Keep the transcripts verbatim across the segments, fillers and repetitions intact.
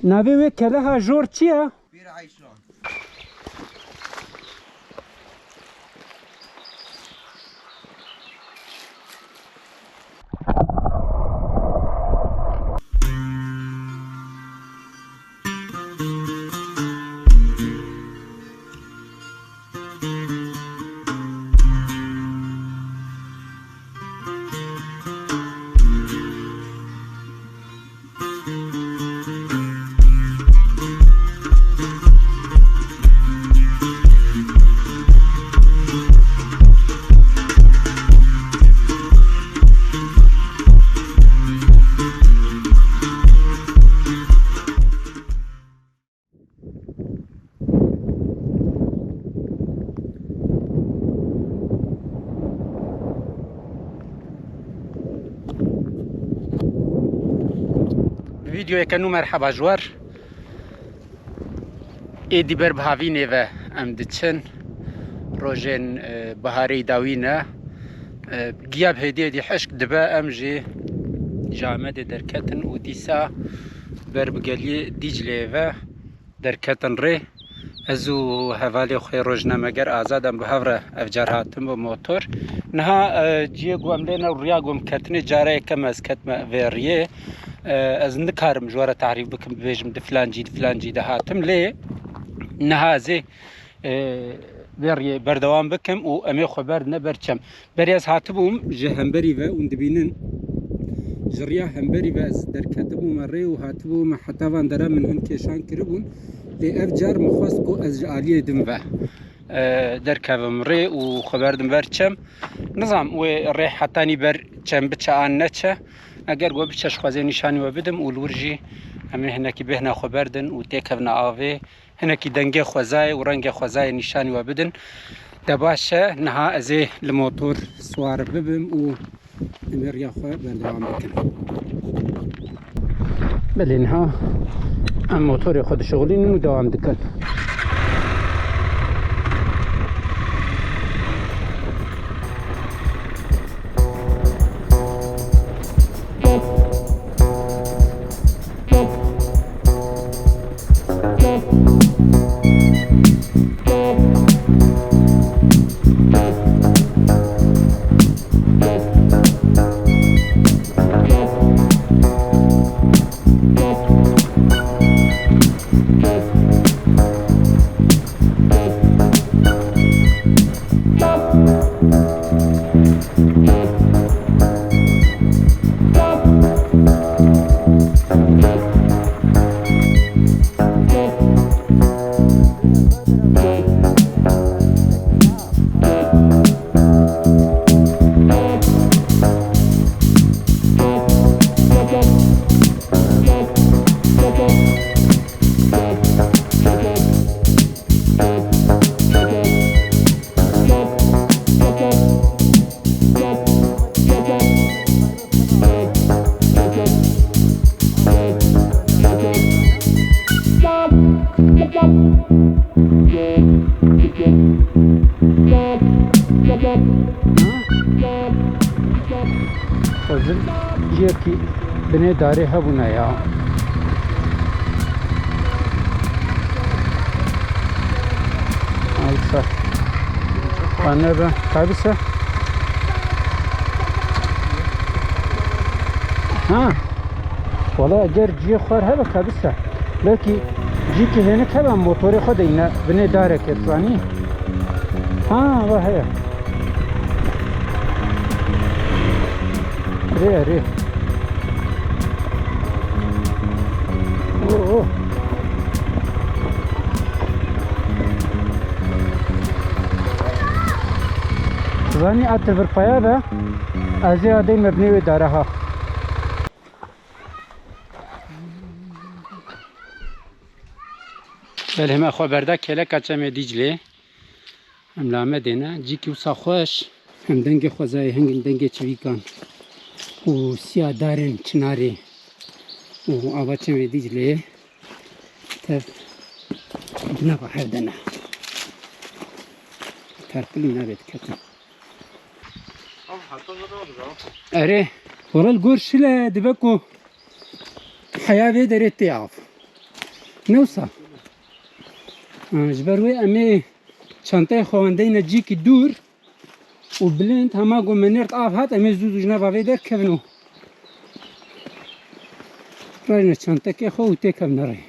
Navê wê keleha jor çi ye? Vîdeoyeke nû merheba ji we re. Êdî ber bi havînê ve em diçin. Rojên, e, biharê dawî ne. E, giya bi hêdî hêdî hişk dibe, em jî ji Amedê derketin û dîsa ber bi geliyê Dîcleyê ve derketin rê. Ez û hevalê xwe rojnameger Azad em bi hev re ev car hatin bi motor. Niha, e, ciyê ku em lê ne, riya ku em ketine cara yekem ez ketime vê riyê. E, ez nikarim ji we re tarîf bikim, bibêjim di filan cî, di filan cî de hatim. Lê niha ez ê, e, vê riyê berdewam bikim û em ê xwe berdine ber çem. Berê ez hatibûm ji hemberî ve, hûn dibînin, ji riya hemberî ve ez derketibûme rê û hatibûme heta van dera, min hin kêşan kiribûn. Lê ev car min xwest ku ez ji aliyê din ve, e, derkevim rê û xwe berdim ber çem. Nizam wê rê hetanî ber çem biçe an neçe. Eger we biçe, ji xwezê nîşanî we bidim û li wir jî em ê hinekî bêhna xwe berdin û têkevne avê. Hinekî dengê xwezayê û rengê xwezayê nîşanî we bidin. De baş e, niha ez ê li motor siwar bibim û em ê riya xwe berdewam bikin. Belê, niha em motorê xwe dişixulînin û dewam dikin. Xwezin ciyekî binê darê hebûna ya. Alsa. Anebe. Kabisa. Ha. Wala eger ciyê xwar hebe kabisa. Belkî cîkî hênik hebe, motorê xwe de îne binê darekê, dizanî? Ha, va heye. Rê, rê. Oh, oh. Zanî etir vir paya be, ez ê adeyme binê wê dara ha. Belê me xwe berda kêleka çemê Dîclê. Em li Amedê ne. Cîkî wisa xweş. Hem dengê xwezayê, hingin dengê çivîkan û siya darên çinarê û ava çemê Dîcleyê tev di nava hev de ne. Terpilî navê diketin. Erê, were li gor şile dibe ku heya vê derê tê av. Ne wisa? Ha, ji ber wê em ê çanteyê xwe wendeyne cîkî dûr û bilind, hema ku me nêrt av hat, em ê zû zû ji nava vê derkevin û rayne çantekê xwe û têkevne rê.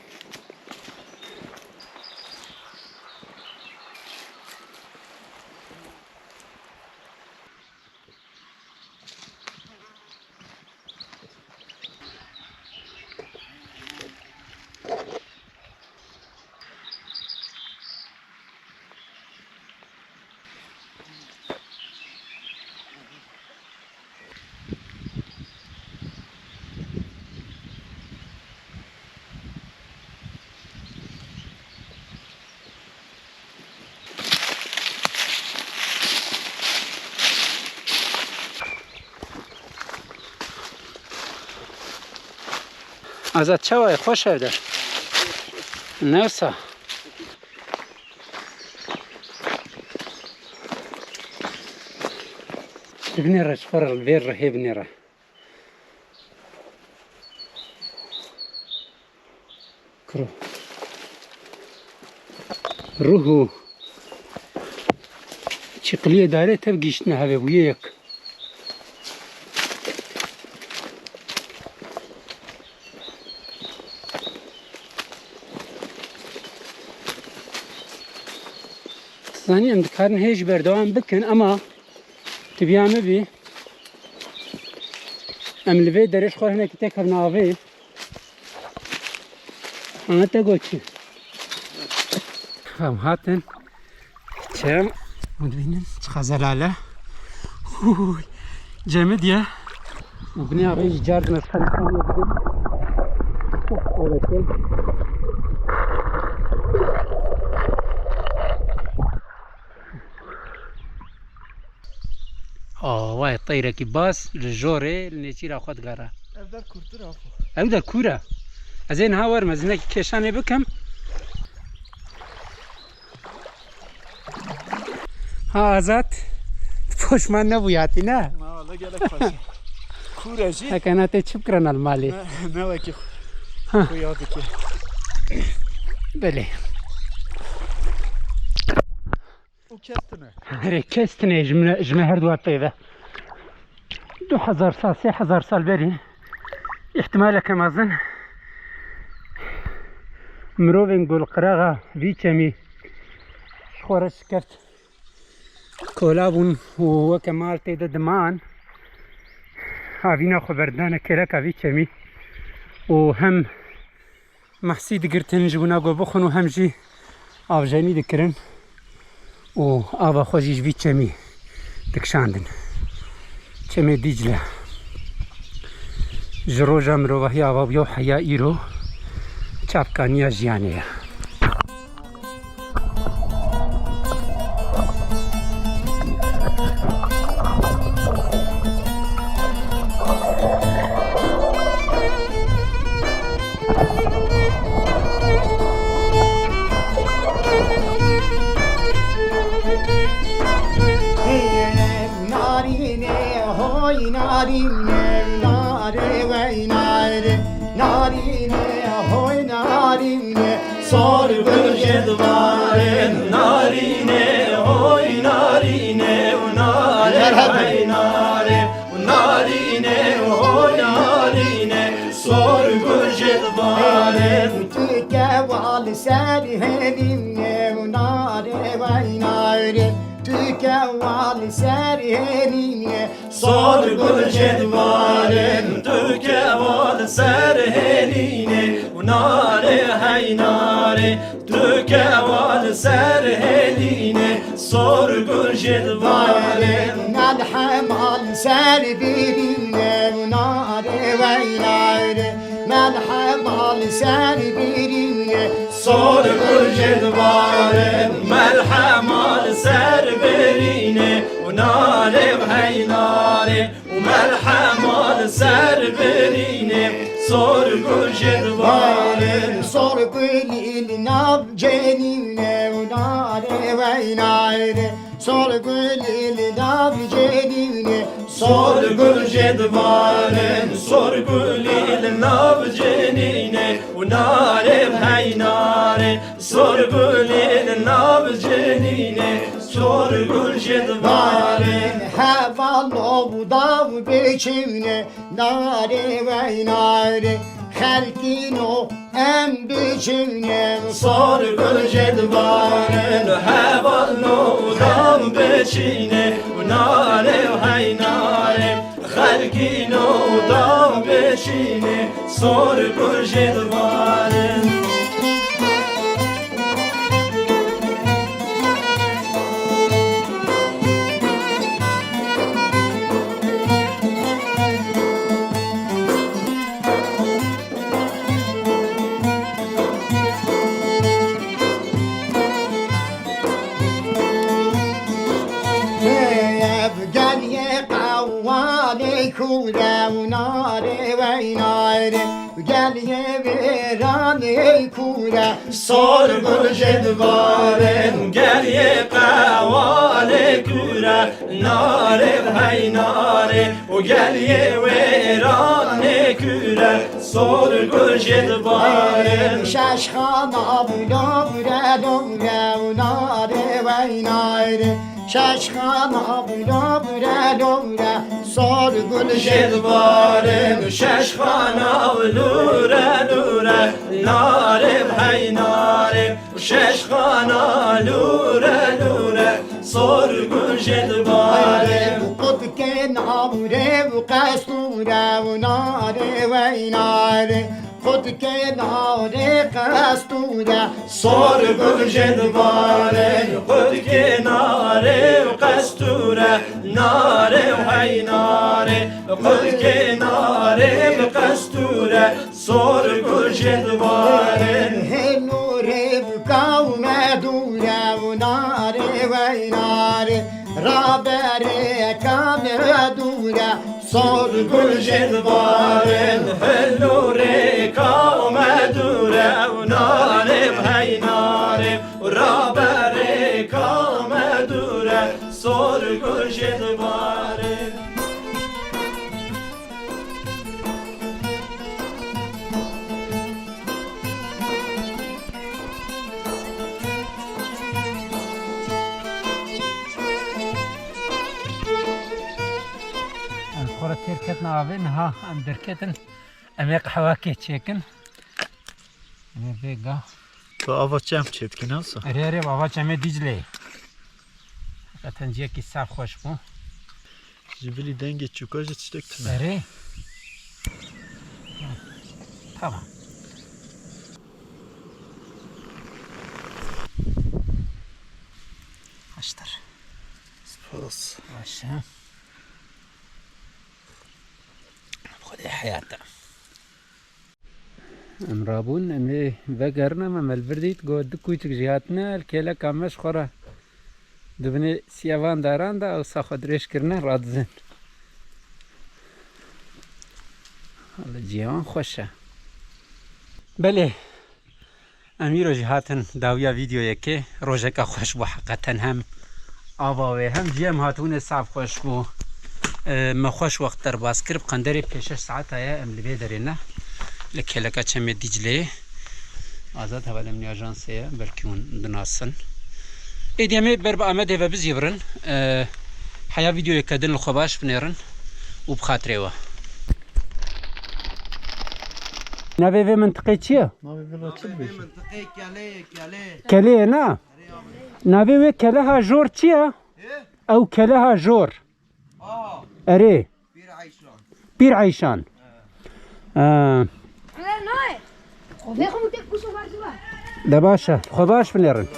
Azad, çawa ye? Xweş ev de. Ne wisa? Binêre ji xwe re, li vê rihê binêre. Kuro. Ruh û çiqiliyê darê tev gihîştine hevê bûye yek. Zanî em dikarin hê jî berdewam bikin, ema tibiya min bî. Em li vê derê ji xwe hinekî têkevin avê. Ana te got çi? Em hatin. Çem. Hûn dibînin çiqa zelal e. Hûy. Cemid ye. Û binê avê jî cardin ez xelî xanê bidim. Çok orekel. Awayê teyrekî baz li jorê li nêçîra xwe digere. Ev der kûrtir e xwe. Ew der kûr e. Ez ê niha werim, ez hinekî kêşanê bikim. Ha Azad, tu poşman nebûyatî, ne? Na, wele gelek xweş e. Kûr e jî. Heke na tê çi bikirana li malê? Ne, ne wekî xwe. Ha. Xuya dike. Belê. Û kes tune. Erê, kes tune ji min, ji me her duwa pê ve. Du hezar sal, sê hezar sal berî, îhtimaleke mezin mirovên ku li qiraxa vî çemî ji xwe re şikeft kola bûn û weke mal tê de diman, havîna xwe berdane kêleka vî çemî û hem Mehsî digirtin ji wina ku bixwin û hem jî avjenî dikirin û ava xwe jî ji vî çemî dikişandin. Çemê Dîcle ji roja mirovahî ava bûye û heya îro çavkaniya jiyanê ye. Narîne, hoy narîne, nare wey nare. Narîne, hoy narîne, sor gul jê dibarin. Narîne, hoy narîne, û nare wey nare. Û narîne, hoy narîne, sor gul jê dibarin. Tu kewa li ser hêlîne, û nare wey nare. Tu kewa li ser hêlîne, sor gul jê dibarin. Tu kewa li ser hêlîne, û nare hey nare. Tu kewa li ser hêlîne, sor gul jê dibarin. Melhema li ser birîne, û nare wey nare. Melhema li ser birîne, sor gul jê dibarin. Melhema li ser birîne, û nare hey nare. Û melhema li ser birîne, sor gul jê dibarin. Sor gulî li nav cenîne, û nare wey nare. Sor gulî li nav cenîne, sor gul jê dibarin. Sor gulî li nav cenîne, û Nare hey nare, sor gulên nav cinînê, sor gul jê dibarin. Heval û daw biçûne, nare wey nare, xelkîno em biçûne. Sor gul jê dibarin, heval û daw biçûne, nare hey nare. Xelkîno daw biçîne, sor gul jê dibarin. Ev gel yê qewalê kûre û nare wey nare, gel yê wêranê kûre. Sor gul jê dibarin, gel yê qewalê kûre, nare hey nare, û gel yê wêranê kûre. Sor gul jê dibarin. Şeş xana bi lore lore û nare wey nare. Şeş xana bi lore lore, sor gul jê dibarin. Şeş xana bi lore lore, nare hey nare. Şeş xana lore lore, sor gul jê dibarin. Qut kê nare û qestûre û nare wey nare. Qut kê nare qestûre, sor gul jê dibarin. Qut kê nare qestûre, nare hey nare. Qut kê nare qestûre, sor gul jê dibarin. Hênûrê bi kawme dûre û nare wey nare. Raberê kame dûre, sor gul jê dibarin. Hênûrê kawme dûre û nare hey nare. Raberê kawme dûre, sor gul jê dibarin. Em xwe re têr ketin avê, niha em derketin. Em ê qehwekê çêkin. Em ê vêga. Tu ava çem çêdikî, ne wisa? Erê, erê, ava çemê Dîcleyê. Heqeten ciyekî saf xweş bû. Ji bilî dengê çûka jî tiştek tune. Erê. Tamam. Xweştir. Spas. Baş e. Xwedê heyat e. Em rabûn, em ê vegerin, em, em li vir dît, got, du kûçik jî hatine, li kêleka me ji xwe re di binê siyevan daran de, ewsa xwe dirêj kirine, radizin. Wele cihê wan xweş e. Belê, em îro jî hatin dawiya vîdeoyekê. Rojeke xweş bû heqeten, hem ava wê hem cihê em hatibûnê saf xweş bû. E, me xweş wext derbas kir. Bi qenderê pênc şeş saeta ye em li vê derê ne. Li kêleka çemê Dîcleyê. Azad hevalê min ê ajansê ye, belkî hûn dinasin. Êdî em ê ber bi Amedê ve bizîvirin. E, heya vîdeoyeke din li xwe baş binêrin û bi xatirê we. Navê vê mintiqê çi ye? Navê vê la çi dibêjin? Mintiqê Kelê ye, Kelê. Kelê ye, na? Navê wê keleha jor çi ye? Ê? Ew keleha jor. Aha. Erê. Pîr Eyşan. Pîr Eyşan. He. Ee. De baş e. Xwe baş binêrin.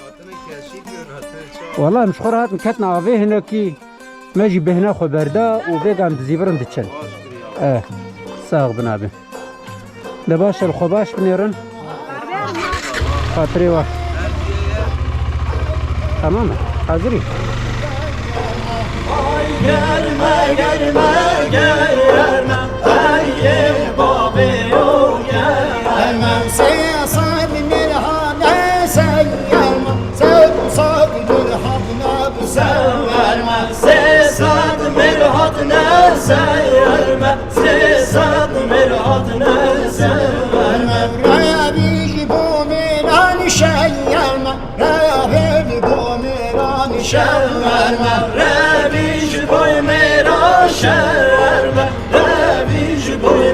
Wela em ji xwe re hatin ketin avê hinekî. Me jî bêhna xwe berda û vêga em dizîvirin diçin. Baş kiriye. Eh, sax bin abi. De baş e, li xwe baş binêrin. Xatirê we. Tamam e. Hazirî. Gelme, gelme, gelme. Hey, bavê o gelme. Sê sed mirhane seyerme. Sed sed mirhat ne bi ser verme. Sê sed mirhat ne ser verme. Sê sed mirhat ne ser verme. Raya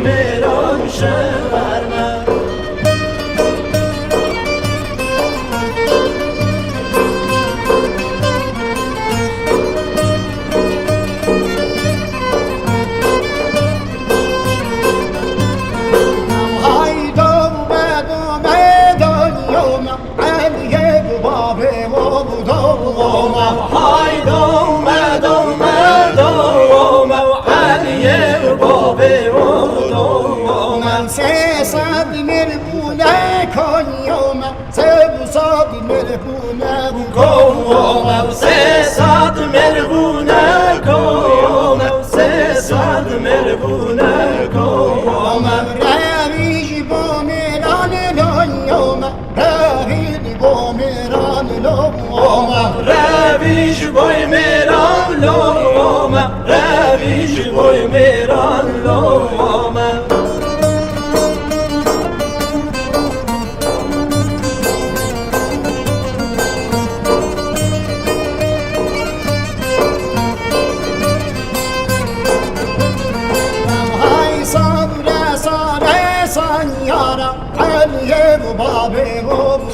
Mêran şever me. Haydo me do me do yo me. Eliyê bi babê û doma. Haydo me do me do me. Eliyê bi babê û doma. Sê sed mir bûne Konyoma. Sê sed mir bûne Konyoma. Sê sed mir bûne Konyoma. Sê sed mir bûne Konyoma. Revî ji bo mêran Konyoma. Revî ji bo mêran loma. Revî ji bo mêran loma. Revî ji bo mêran loma. Hay sabra sare sanyara. Eliyê bi babê û bi